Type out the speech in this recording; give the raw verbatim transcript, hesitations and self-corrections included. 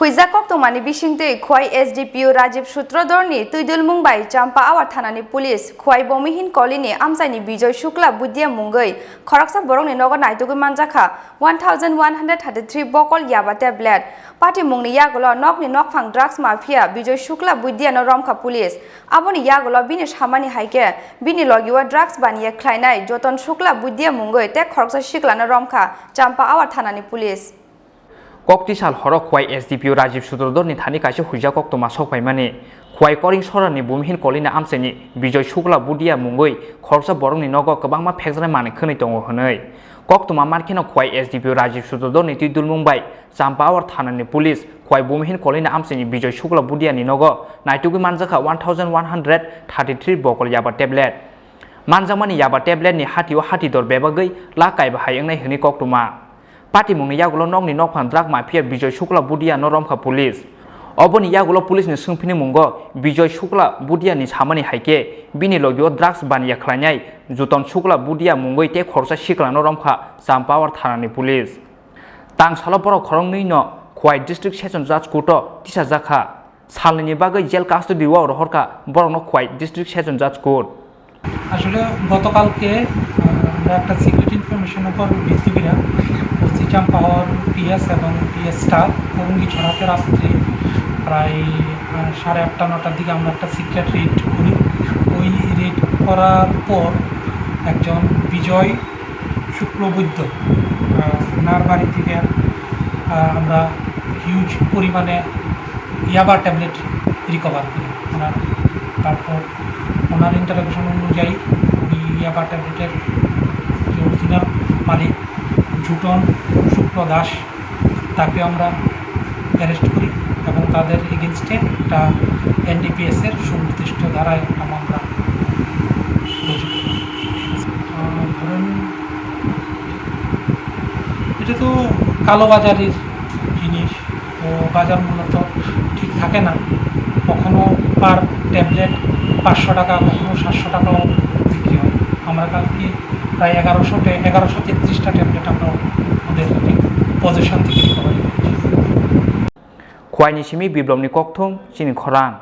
Huijak koktwmani bisingtwi Khwai S D P O Rajiv Sutradharni twidulmung bai Champawar thanani police Khwai Bomihin Kolini amchaini Bijoy Shukla Budia mungwi khoroksa borokni nogo naitugwi manjakha one thousand one hundred thirty-three bokol yaba tablet. Patimungni yagulo nokni nokphang drugs mafia Bijoy Shukla Budiano romkha police. Aboni yagulo bini samani hai khe bini logio drugs baniya khlainai Joton Shukla Budia mungwi tei khoroksa siklano romkha Champawar thanani police. Kokti sal horo Khwai S D P O Rajiv Sutradharni thani kaisa huijak koktwma sok phaimani. Khwai Koring Sorani Bumihin Kolini amchaini Bijoy Shukla Budia mungwi khoroksa borokni nogo kwbangma phekjaknai manwi khwnwi tongo hwnwi. Koktwma mankheno Khwai S D P O Rajiv Sutradharni twidulmung bai Champawar thanani police Khwai Bumihin Kolini amchaini Bijoy Shukla Budiani nogo naitugwi manjakha one thousand one hundred thirty-three bokol yaba tablet. Manjakmani yaba tabletni hatio hatidor bebagwi lak kaiba hai wngnai hwnwi koktwma. Patimungni yagulo nokni nokphang drug mafia Bijoy Shukla Budiano romkha police. Oboni yagulo police ni swngphini mungo Bijoy Shukla Budiani samani hai khe bini logio drugs baniya khlainai Joton Shukla Budia mungwi tei khoroksa siklano romkha Champawar thanani police. Tang salo borok khoroknwino Khwai District Session Judge Court o tisajakha. Salnwini bagwi jail custody o rohorkha borokno Khwai District Session Judge Court. আসলে গতকালকে, আহ, আমরা একটা সিক্রেট ইনফরমেশনের উপর ভিত্তি করে ওসি চাম্পাহর পিএস এবং পিএস স্টাফ করুঙ্গিছড়াতে রাত্রে প্রায়, আহ, সাড়ে আটটা নটার দিকে আমরা একটা সিক্রেট রেড করি। ওই রেড করার পর একজন বিজয় শুক্লবৈদ্য, আহ, ওনার বাড়ি থেকে, আহ, আমরা হিউজ পরিমাণে ইয়াবা ট্যাবলেট রিকভার করি। ওনার, তারপর ওনার ইন্টারোগেশন অনুযায়ী ওই ইয়াবা ট্যাবলেটের যে অরিজিনাল মালিক জুটন শুক্ল দাস, তাকে আমরা অ্যারেস্ট করি এবং তাদের এগেইনস্টে একটা এনডিপিএস এর সুনির্দিষ্ট ধারায় একটা মামলা রুজু করি। আহ, ধরেন, এটা তো কালোবাজারির জিনিস, তো বাজার মূল্য তো ঠিক থাকে না, কখনো পার ট্যাবলেট পাঁচশো টাকা, কখনো সাতশো টাকাও বিক্রি হয়। আমরা কালকে প্রায় এগারোশো ট্যা-, এগারোশো তেত্রিশটা ট্যাবলেট আমরা ওদের পজিশন থেকে রিকভারি করেছি। Khwaini simi biplopni kokthum chini khorang.